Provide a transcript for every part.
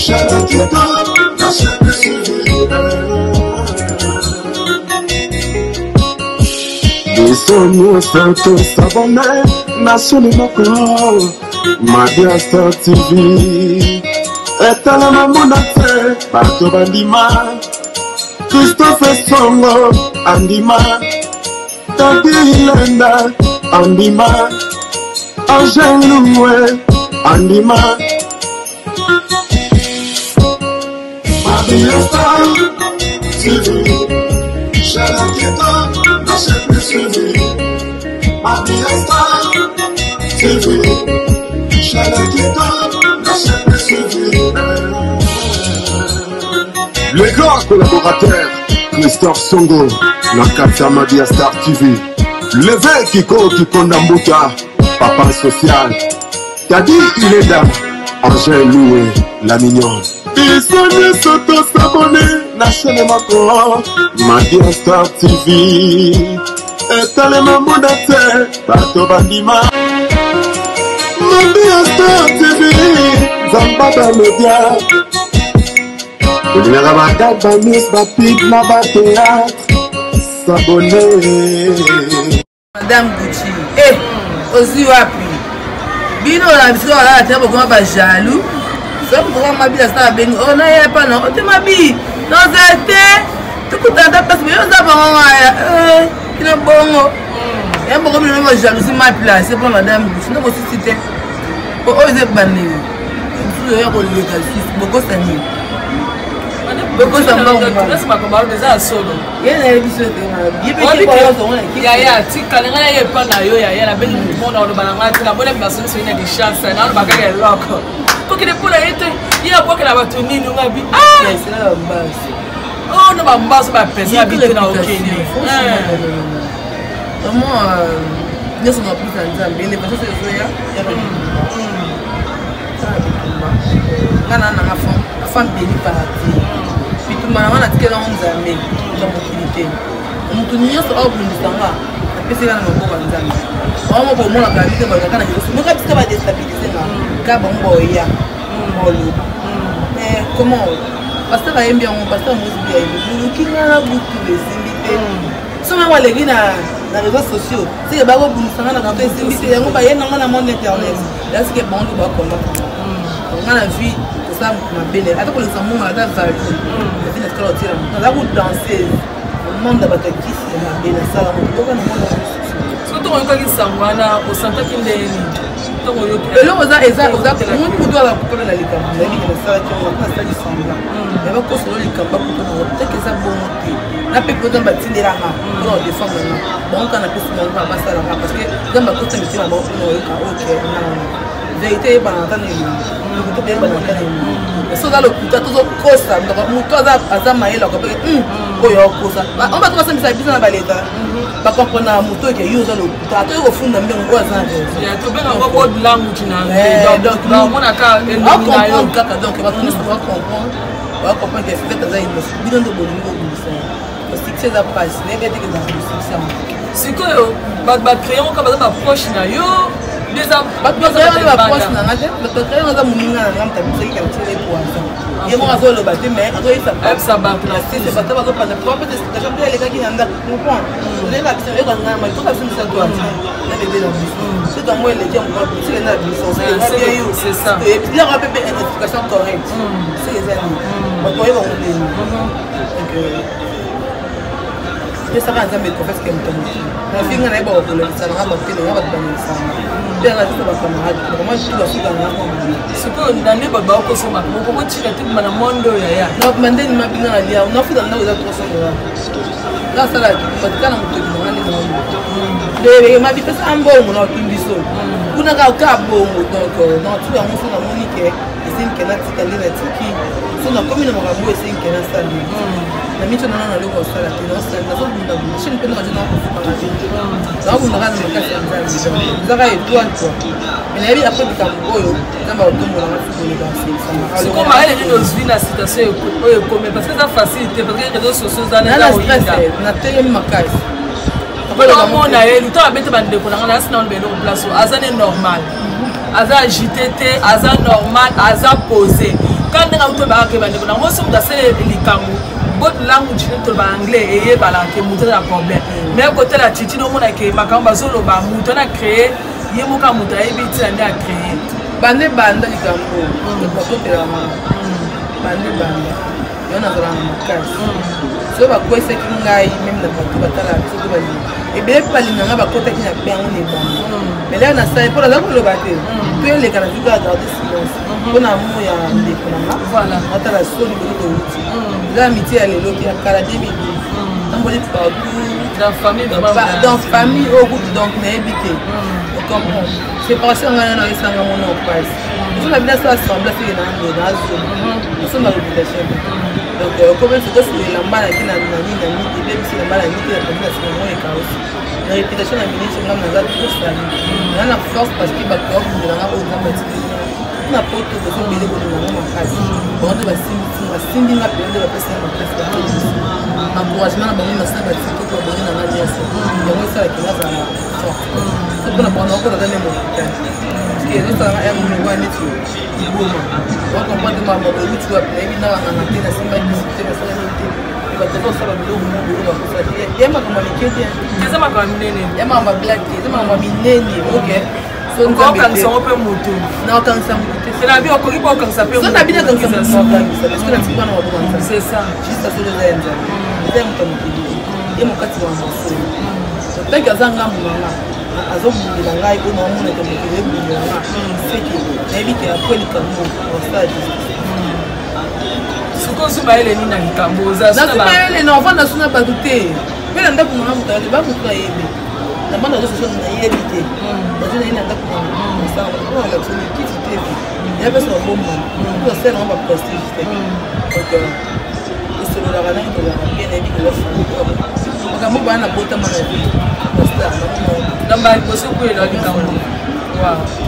Biso nyonso tosabone na soni moko Madia Star TV etalama mona te bato bandima Christophe Songo andima Tati Ilenda andima Angel Loué andima Madia Star TV Chaîne qui donne la chaîne plus suivie. Madia Star TV Chaîne qui donne la chaîne plus suivie. Le grand collaborateur Christophe Songo na kati ya Madia Star TV L'évêque Kiko Kikonda Mbuta papa social Tadi Ilenda Angèle Loué la mignonne biso nyonso tosabone na chaîne moko Madia Star TV etalema mona te bato bandima Madia Star TV nzamba bamedia olingaka bagag bamis bapik na bateatre sabone. Madame Gucci eh ozwi wapi bino na bisika balala te bokoma ba jaloux soki bokoma mabi na sala bengi o na ye pa na ote mabi noza te tokutana ta place yo oza bango ngaya kino bongo ya bokomi na ba jalousie mal place mpo madame Gucci nde bosisi te po oyo eza ebandeli mosusu oya koleka lisusu bokosa nini bokosa mbongo eza ya solo ye nayebi biso te yaya tika ngai naye epa na yo yaya nabengi motu moko naoloba na ngai te nabona bimaso nyonso ye na kinshasa naoloba kaka eloko kokende mpo na ye te ye abwakela bato nini ngai bi oyo na bambaso bapesa bi te na okende vraiment nyonso na plus ya nzambe elevation ezoya yaka bitumba nga na nanga femme béni par Dieu bitumba na nga natikela yango nzambe na mokili te moto nyonso aobundisa nga napesi nga na maboko ya nzambe bango moko omonaka bite bazalaka na liboso moka bisika badestabilise nga ka bango baoya baoloba mais comment pasteur ayembi yango pasteur mosi bi ayembi boluki nga na butu esimbi te soki yango aleki na réseaux sociaux seke bakobundisa nga na kanto esimbi te yango baye nanga na monde internet ya seke bango nde bakombattre nga na vie kosala moto mabe na ata kolekisa mbongo ata value na vie natikala kotiela moto naza ko danseuse monde ya bato ya kisi ya mabe nasala moto boka na monde ya mosusu soki ntongo oyokaki nsango wana osantaki ndenge nini eloko eza eza oza moni moto aza kopona na likambo nayebi ke nasalaki yango nasali semblant me bakosolo likambo bakuta nango peut-être eza bongo te na mpe mpo nzambe atindelanga mpona kodefendre nga bango kaka napesi bango kaka basala nga parce que nzambe akotisa mitema bango mpona koyoka oke nga verité eyebana ata na elongi lokuta mpe eyebana ata na elongi so oza lokuta tozokosa moto aza mayele akopeke hmm, oyo akosa bango bato basambisa biso na baleta bakomprena moto oyo yo oza lokuta ata oyo kofunda mbongo oyo aza na raison kaka donc bato nyonso bacomprendre bacomprendre ke fivete aza innocent bino nde bolingi kobundisa ye succès eza mpasi nayebi ete ezalaka succès yango sikoyo bato bacrayon kaka baza baproche na yo bato bacrayon baproche na nga te bato bacrayon aza moninga na nga moto abisaki quartier ye poison ye moko azoloba te mais azoyebisa bato na sese bato bazopanda po peut explication mpe alekaki na ndako comprendre ozoyeba biso oyoka nga ma toka biso misato ati na bebe na biso soki yango eleki yango soki na biso biloko mpe mpe explication correcte soki eza nini bato bayeba ngo ndenge donc pesaka nzambe confiance ke moto motu nafinga na ye bakolekisa nanga matele nga bato balekisanga mpe yanga biso bacamarade vraiment tu basuka nga sikoyo na nde bato bakosoma moko tika te bima na monde oyo yaya mandeni mabinga na lia nafuta ndako eza 300 dollars nasala batika na motoki nanga nde nanga mabi pesa mbongo na otumbi so kuna kaka bongo donc na tuka yango so namoni ke esengi ke natika nde natiki so nakomi na makambo oyo esengi ke nasala na miso nana naloko kosala te nazobundabunda chaine mpe nakaje nakofukanga te nakobundaka na makasi ya nzambe ezaka étoile quoi mais nayebi après likambo oyo nzambe akotombolanga ti koleka sikoyo mayele nini ozwi na situation oyo ekomi parce que eza facile te parce que réseau sociaux eza na stress natelemi makasi omona ye luta abete bandeko na ngai nasi na oloba eloko place aza ne normal. Aza agité te, aza normal, aza posé. Quand ndenge auto ba ke bandeko na ngo so moto asali likambo body language nde toloba anglais eyebala ke moto aza na problème. Mais kotala Titi, nomona ke makambo bazoloba, moto wana créé ye moko, moto ayebi ntina nde acréé. Bande banda likambo bakotelama, bande banda yo nazala na makasi. So bakwesaki ngai même na bato batala biso to balinga ebele mpe balinga ngai, bakotaki na pe yango na ebanda. Mais lelo nasali mpo naza koloba te, to eleka na vika garde silence mpo na amour ya ndeko na nga. Natala soni boye touti, eza ya mitie ya lelo te, ya kala 2012, tamboli partout. Dans famille. Dans famille oyo kutu, donc nayebi te, ocomprendre séparation ngai nano esanga mona opasi oso na bino asala sembla seke na ndo nazoma osomba réputation te. Donc okomi soki elamba na te na nini na nini, ebebisi elamba na nini te, na tandi na sima ngo ekausi na réputation na minute. Nga naza trop sali, naza na force parce que bato bakundela nga oyo Nzambe atikeli na poto, bozo ebele kolinga ngo makasi. Bango nde basimbi nga mpenza, nde bapesi nga makasi, bapesi encouragement na bango. Nasala batiktok, babone na nga nyonso, yango esalaki nazala forte. So mpona bango nakokota ata meme hôpital parce que ezosalanga ya mongo neti liboma, ocomprendre makambo euti wapi. Nayebi nakanganga te, nasimba kisi te, nasalani te. Bato bazosala biloko moko oyo bakosala te, ya makambo ya mike te. Eza makambo ya minene. Ya makambo ya blague te, eza makambo ya minene. Ok. Okokangisa ngo mpe motu. Nakokangisa motu te. Na bi okoki mpe okangisa mpe. So na bino akangisa motu, nakokangisa parce que natika na maboko ya Nzambe. C'est ça. Juste solo eza ya Nzambe, eza ya moto ya mokili, ye mokati wa masolo. Tant que aza ngambu na nga, azobundela ngai, oyo naomonaka mokili ebundela nga, seke nayebi ke après likambo osala justice. Sikoyo ozwi mayele nini na likambo? Nazwi mayele na ovanda so na bato te, mpe na ndako nanga moto te, bamotu nayebi na banda réseau sociaux nayebi te. Nazwi naye na ndako nanga, osala likiti te, ya mpesa babomba mpo asala nango baprestige te. Donc tosololaka nange, tozalaka bien, nayebi koza famille. Makambo bana nabotama na vie pasteur. Na mbala liboso kwela likambo.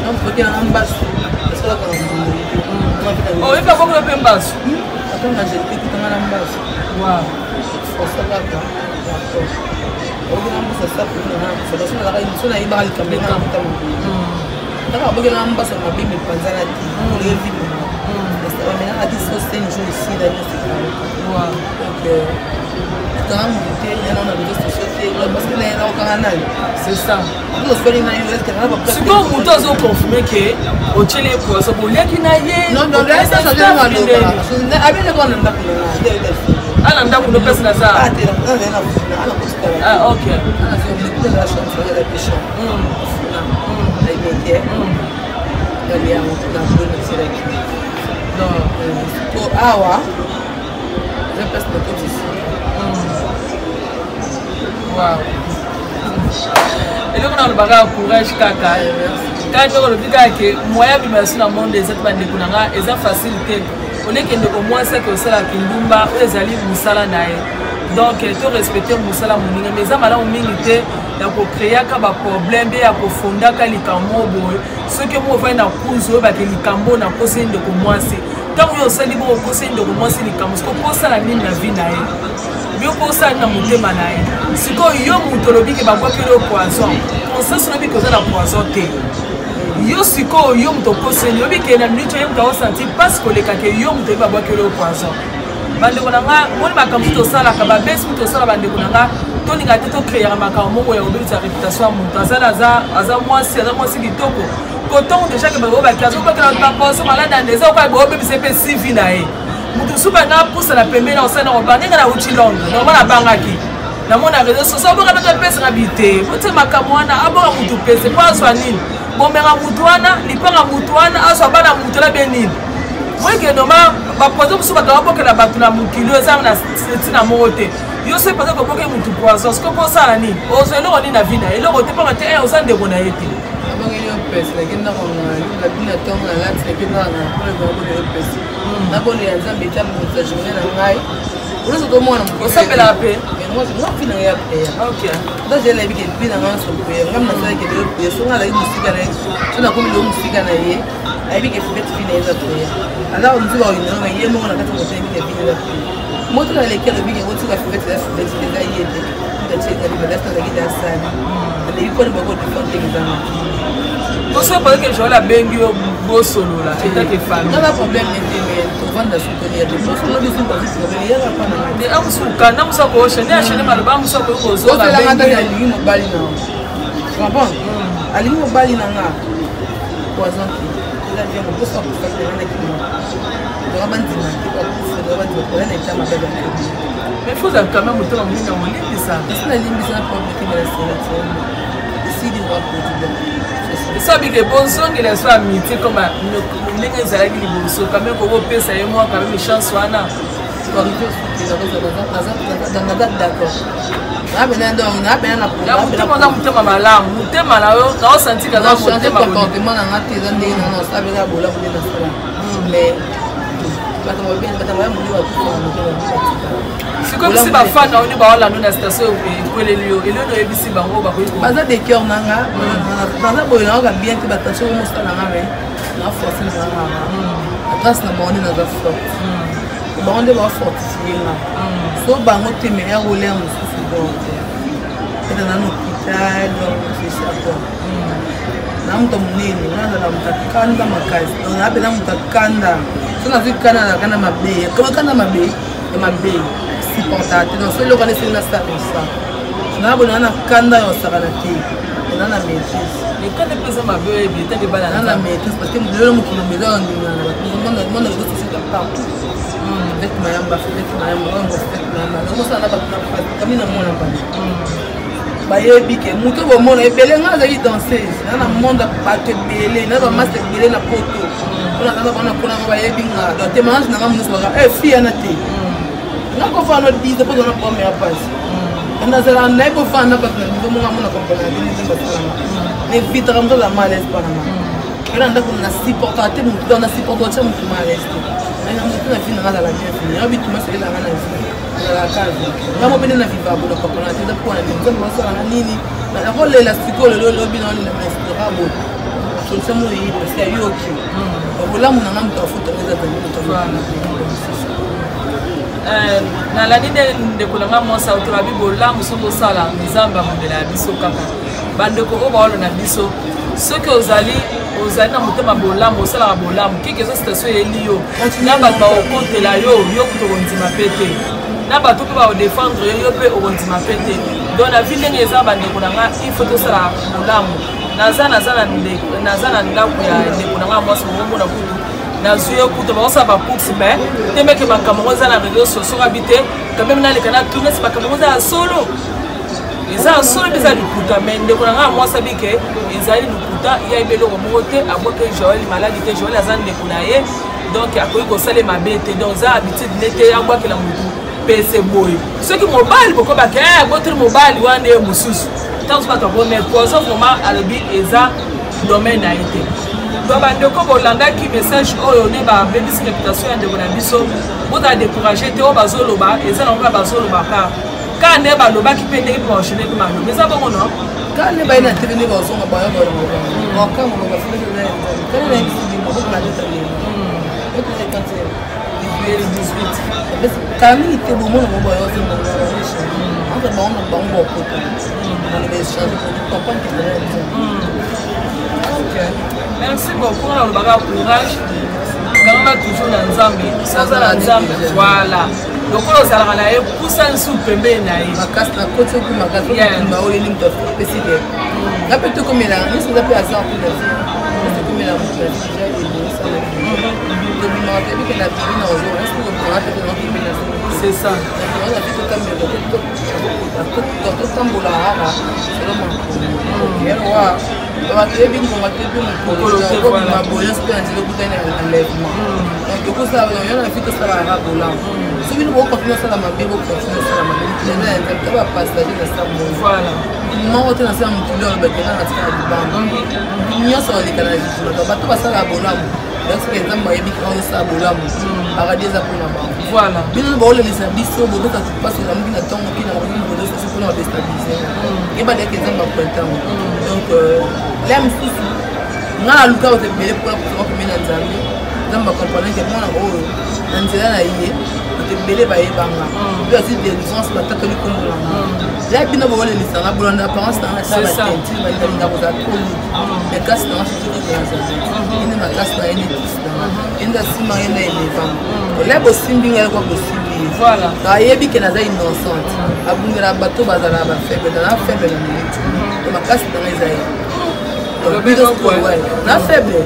Namokelanga mbasu, asalaka na mbongo. Oyebi abokolo mpe mbasu. Atanga Angélique ekutanga na mbasu. Forsa kaka obokela mbasu, asapo so nayebaka likambo nakutama kaka abokela mbasu mabe mipanzana te, olevi bamenaka ti so 5 jours esila nyonso. Donc akanga motu te, yana na réseau sociaux te, parce que naye nakokanga nani? C'est ça. Oswali na yo. Sikoyo moto azoconfirme ke otyeli ye poison, boliaki na ye. Abeleka na ndako na ana ndako no place naza. Ah, ok. Donc awa eza place na kotisi. Wow, eloko na olobaka ya courage kaka kaka ndenge olobi kaka ke moyen bima so na monde eza te. Bandeko na nga, eza facile te. Oleki ndeko mwasi ake osalaka kindumba, oyo ezali mosala na ye, donc to respecte mosala moninga. Mais eza malamu mingi te ya kocréaka baproblème mpe ya kofondaka likambo boye. Soki mo ofandi na kuzu, oyebake likambo nakosi ndeko mwasi. Ntango oyo osali bongo, okosi ndeko mwasi likambo, sikoyo kosala nini na vie na ye? Yo kosala nini na motema na ye? Sikoyo yo moto olobi ke babwakeli yo poison, conscience olobi ke oza na poison te. Yo sikoyo, yo moto okoseli, oyebi ke na minute oyo moto aosentir mpasi koleka ke yo moto oyebi babwakeli yo poison. Bandeko na nga, moni makambo mosusu tosalaka, babesi moto tosala. Bandeko na nga, tolinga te tocréaka makambo moko ya kobebisa réputation ya moto. Aza aza mwasi, aza mwasi kitoko. Kotongo déjà ke bato baki azobakela bato bapoison malade ande, eza okoya boobebisa mpe CV na ye. Moto mosusu banga apusana pembeni na kosala nango bandenge na uti Londres normal, abangaki namona réseau sociaux aboka bato apesaka bite botie makambo wana. Aboka motu pese mpo azwa nini? Bomenga motu wana, lipanga motu wana, azwa bana motu na be nini? Moyeke normal, bapoison mosusu bato babokela bato na mokili oyo eza na ntina moko te. Yo soki mpenza koboki motu poison, sikoyo mpo osala nini? Ozwa eloko nini na vie na ye? Eloko te, mpamba te oza ndeko na ye te. Abangeli yo pese, nake ndako na bino ntongo nalati, nake ndako na mpona yo pese, nabondela Nzambe ete abongisa journée na ngai nyonso tomona. Osambelaka mpe? Nga vie na ngai ya prière. Nga nayebi ke vie na ngai nyonso prière. Nga nasalaki lelo prière, so nga azali mosika na ye, so nakomi lelo mosika na ye, ayebi ke fivete vie na ye eza prière. Aza mosusu baolinanga ye moko na kati moto, ayebi ke vie na eza prière. Moto naleki alobi ke botika fivete, eza fivete, eza ye te. moto atiekali badasi nazalaki dasali alebi mpona bako defendre ezanga. Toso parce que Joël abengi yo bosolola etake famille. Nana problème nete, mais tovanda sotolia te, bosolola biso bazi problème eyaka mpa na. Amusuka na musa kooshe nde ashene maloba amusa koki kozonga. Ozelanga tani alingi mobali na comprendre, alingi mobali na nga poison te, eza bien moposo akufaki na kima doka bandima te, bakufa doka bandima koya na eta mabe bakobi. Mais faut ozala quand même motema monene ya kolimbisa. Esi nalimbisa na problème te, mais nasela tiama esili roi président. Esabike bozongela so amitié comme ndenge ezalaki liboso, quand même kokopesa ye mwa quand même chance wana. Naza d'accord, nabena donc nabena na. Motema oza motema malamu, motema na yo naosantika aza motema. Comportement na nga te, eza ndenge na nasala bolamu nde nasala, mais bato baya moni bakufa na motema. Sikoyo bisi bafan na yo nde baolanda na station ekweleli yo, eloni oyebisi bango bakoki? Baza de cœur na nga, naza boye nayoka bien te, batension mosala nga, mais na force na nga grâce na bango nde naza forte, bango nde bafortifie nga. So bango te, mais ya roler mosusu, donc peut-être na hôpital, donc c'est ça quoi. Na moto monene nga nazala moto akanda makasi, donc naa mpena moto akanda. So nazwi kanda, nazalaka na mabe, kama kanda mabe ya mabe supporta te. Donc so eloko wana esengi nasala kosa naa boye, naa na kanda ya osakana te, naa na maîtrise. Ekanda mpe eza mabe, oyebi etake bana. Naa na maîtrise parce que lelo mokili eza ondimana na bato, monde réseau sociaux partout, Fivette Mayamba, Fivette Mayamba, Mayamba, Fivette Mayamba. Nakosala na bato kami na mona bato bayebi ke moto bomona ebele. Nga azali danseuse na monde, bato ebele na bamaster ebele na poto mpona naza bana kuna ngo bayebi nga. Donc témoignage nanga mosusu baka e fi yana te, nga kofana no 10 mpo zona problème ya pasi. Nazala nayebi kofana na bato na niveau monga mona comprendre te nde basalanga na évitaka moto aza mal à l'aise mpa nanga. Mpe na ndako na supportaka te motu, donc na supportaka tia motu mal à l'aise te. Na motu na vie nanga azala bien fini, yango bituma sokelanga na vie azalaka vie nga mo pene na viva bola comprendre te. Eza mpona nini? Nzambe basalanga nini? Nakolela sikoyo lelo, lobi naolela, na boye solution mo eyi parce que ayoki bolamu nanga, moto afutanga eza zali moto. Nalandi nde ndeko na nga mwasi autolabi bolamu soki osala, Nzambe amomela ya biso kaka. Bandeko oyo baolo na biso, soki ozali na motema bolamu, osalaka bolamu, keke eza situation eyeli yo na bato bakokotela yo, yo kuta okondima mpe te, na bato mpe bakodefendre yo, yo mpe okondima mpe te. Donc na vie ndenge eza, bandeko na nga, il faut tosala bolamu. Naza na ndako ya ndeko na nga mwasi, mokomona kutu nazwi ye kutu bakosala bacourse, mais tembeke makambo yango eza na réseau sociaux abi te. Quand même naleka na tourne si makambo yango eza ya solo, eza ya solo mpe eza lokuta. Mais ndeko na ngai ya mwasi abi ke ezali lokuta, ye ayebi eloko moko te, abwaki Joel maladi te. Joel aza ndeko na ye, donc akoki kosala mabe te. Donc eza habitude ne te abwakela motu pese boye. Soki mobali bokobaka aboteli mobali wana ye mosusu, ntango soki bato ako, mais poison vraiment alobi eza domaine na ye te. Donc bandeko bolandaki message oyo nde babebisi réputation ya ndeko na biso, bozala découragé te. Oyo bazoloba eza nango kaka bazoloba, kaka nde balobaki mpe ndenge mpe baenchaîne mpe maloba eza bongo no. Kaka nde baye na tv nde bazonga bayo bakango kaka na yebisi bino bokona leta lelo. 18. Kala mingi te bomona bango bayo entre bango na bango bakota maloba échange pour comprendre que ezali Ok, merci beaucoup. Nalobaka courage, kangama toujours na Nzambe. So oza na Nzambe, voilà, lokola ozalaka na ye, pusa nsu pembeni na ye. Makasi na koti oku makasi oyo moto apesi te, nga mpe tokomelaka nyonso eza mpe hasard mpe na vie tokomela moto na vie déjà ebongisana, tobimaka toyebi ke na bimi na ozonga esi tokobimaka mpe tozokimi na. C'est ça. Na vie totambela, totambola kaka selo makolo wa bato yebi ngonga toyebi mokolo okobima boye nyonso mpe na nzela okutani na enlèvement. Donc tokosala yo na vie tosalaka bolamu. Soki bino bokontinue osala mabe, bokontinue osala mabe. Mokili eza ya Nzambe, to bapassager na sa moi moko te na se ya mokili oyo. Bakenda na tika na libanga nyonso baleka na jugement. Donc bato basalaka bolamu, soki Nzambe ayebi osala bolamu, paradis eza mpona bango. Bino baolelisa biso, bobeta mpasi, olamuki na ntongo kina réseau sociaux mpona badéstabiliser, yebadeke Nzambe apointango. Donc la mosusu nga naluka bato ebele mpona kosoma pembeni na Nzambe. Nzambe acomprendre ke mwana oyo na nzela na ye bato ebele bayebanga mpe azwi délivrance, batatoli nkombo na nga. La bino bokolelisa nga bolanda apparence na nga ta batentire balinga kozala trop lourd, mais kasi na nga soki kozala ene makasi na ene kisi na nga ende asima ene elevanga ola bosimbi ngai lokwa bosimbi ye. Ayebi ke naza innocente, abundela bato bazala bafaible, naza faible na minute to makasi na nga eza ye na faible,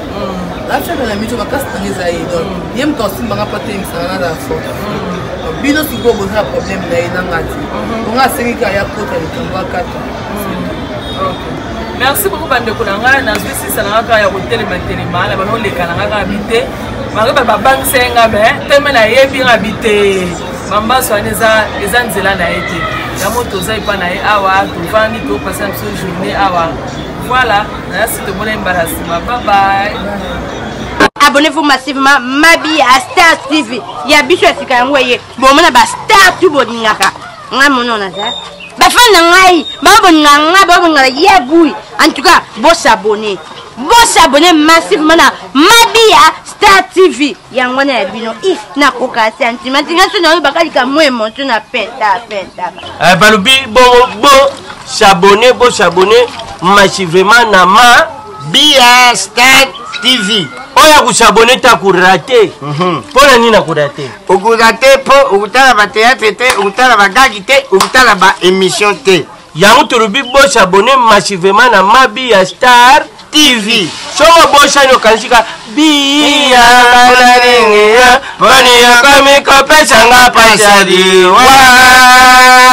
na faible na minute, makasi na nga eza ye. Donc ye moto asimbanga mpo atelemisanga, nazala forte. Bino sikoyo boza na problème na ye na nga te, onga asengi kaka ya kota likambo akata. Merci beaucoup bandeko na ngai. Nazwi sisa na ngai kaka ya kotelema telema na bano oleka na ngai kaka bi te bango babangisa ye ngai, me teme nayebi ngai bi te bambaso wana eza nzela na ye te. Yango toza epa na ye awa, tovandi, topasa na biso journée awa. Voilà, nayasi tomona ye mbala nsima. Bye. Abonnez-vous massivement Mabi à Star TV ya biso ya sika. Yango eye bomona bastar tu bolingaka ngai mono naza bafani na ngai, babolingaka ngai, babolingaka ye bui. En tout cas bosabonner, bosabonner massivement na Mabi ya Star TV. Yango wana ya bino. I nakoka sentiment tinga so naoyebaka likambo émotion na penta penta. Balobi bo bo s'abonner, bo s'abonner massivement na ma Bia Star TV. Oyo akosabonner te akorater. Mpo na nini akorater? Okorater mpo okotala bathéâtre te, okotala bagagi te, okotala baémission te. Yango tolobi bosabonner massivement na Mabi ya Star TV. Soki obosani, okanisi ka biya banalingiya poni yokomi kopesanga pasadi wa.